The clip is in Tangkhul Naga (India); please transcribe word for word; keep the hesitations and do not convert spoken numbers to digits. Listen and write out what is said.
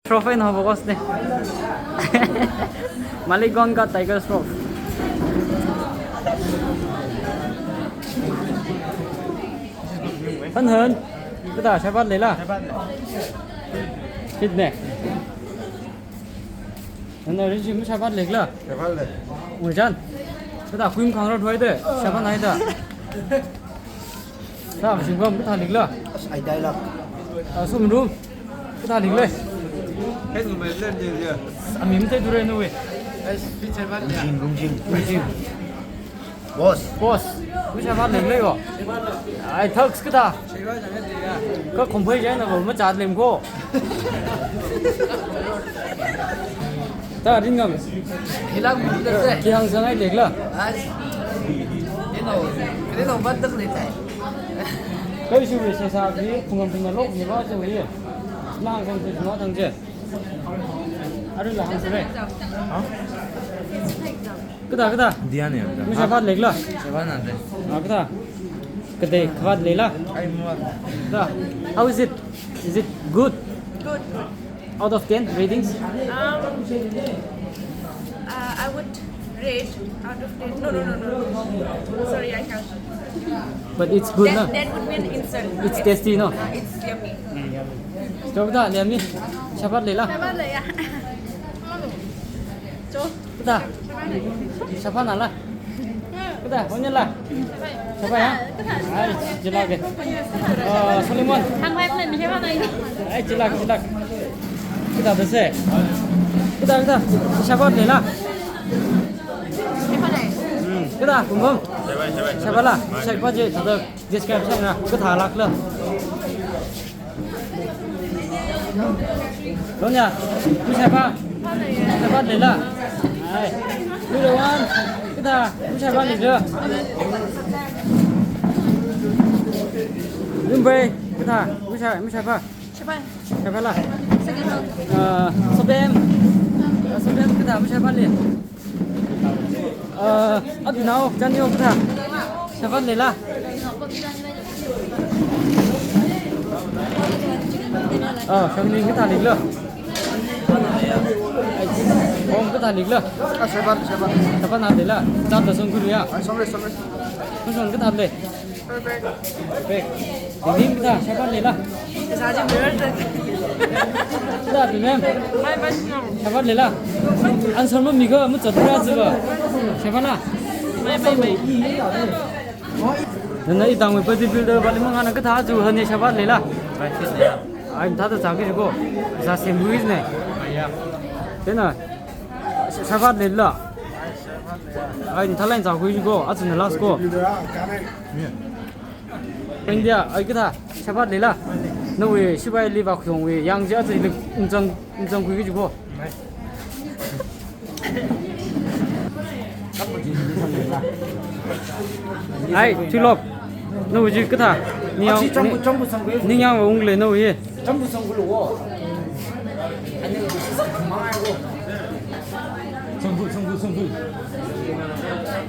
Trophy na boss ne. Malik Gong ka Tiger Trophy. Han han. Kathā shaipat leila? Hit ne. Nana rinchi mashaipat leikhala? Shaipat lei. Ungchan. Kathā kuim khangra thuida. Shaipat naida. Sā shingkam kathā leikhala? Ai dai lak. Asum rum. Kathā leikhala? Hei, number ten je je. Ami mate dure no we. Ai, shaipat ya. Lungjing, lungjing, lungjing. Boss. Boss. Mashaipat leikhala ko? Ai, thugs kathā. Ka khumphei jaina ko, machat lem ko. Ta rin ngam. Hilang mun da se. Ki hāngsanghai leikhala? Ai. Ino, kri no ban tak le tai. Kashi we sāsā ki phungam phungam lok ni ba chu we. Nang sang chu no thang je. Arui la hāngsāre. Ha? Kathā, kathā. Diya ne, kathā. Mashaipat leikhala? Shaipat nade. Ah, kathā. Kathā khapat leila? Ai, muwa. Kathā. How is it? Is it good? Good, good. Out of ten ratings? Um, uh, I would rate out of ten. No, no, no, no. Sorry, I can't. But it's good, that, no? That would be an insult. It's tasty, no? Uh, it's yummy. Mm, yummy. Cho kathā, lemni. Shaipat leila? Shaipat lei ya. Cho. Kathā? Shaipat nala? Kathā, honya la? Shaipat ya? Ai, chila ke. Ah, Solomon. Ai, chila, chila. Kathā da se? Kathā, kathā? Shaipat leila? Hmm, kathā, kumbum? Shaipat la? Shaipat je, thāda description na, kathā lākhala? Lonya, mashaipat? Shaipat leila? Ai. Two to one. Kathā, mashaipat leila? Lumbrei, kathā, mashai, mashaipat? Shaipat. Shaipat la? Second round. Ah, Sopem. Ah, Sopem, kathā, mashaipat lei? Ah, Abinao, Chanyo kathā? Shaipat leila? Ah, Shangning kathā leikhala? Hong kathā leikhala? Ah, shaipat, shaipat. Shaipat na leila? Chapta song kulu ya? Ai, song le, song le. Kong song kathā lei? Perfect. Perfect. Ding ding kathā, shaipat leila? Kathā jing mirror tak. Kathā, Bimem? Mai, mai, no. Shaipat leila? Answer mami ko, mu chatra zuba. Shaipat la? Mai, mai, mai. Nana itang we bodybuilder bali mangana kathā zu hani shaipat leila? Ai, thāda chaki ko. Za sembuis ne. Tena. Shaipat leila? Ai, thalai za kui ko, azu na last ko. India, ai kathā, shaipat leila? Nawui shibai li ba khuyong we, yang je azu li ungzang, ungzang kui ko. Ai, Chulop. Nawui ji kathā? Ni yang, ni yang ung le nawui.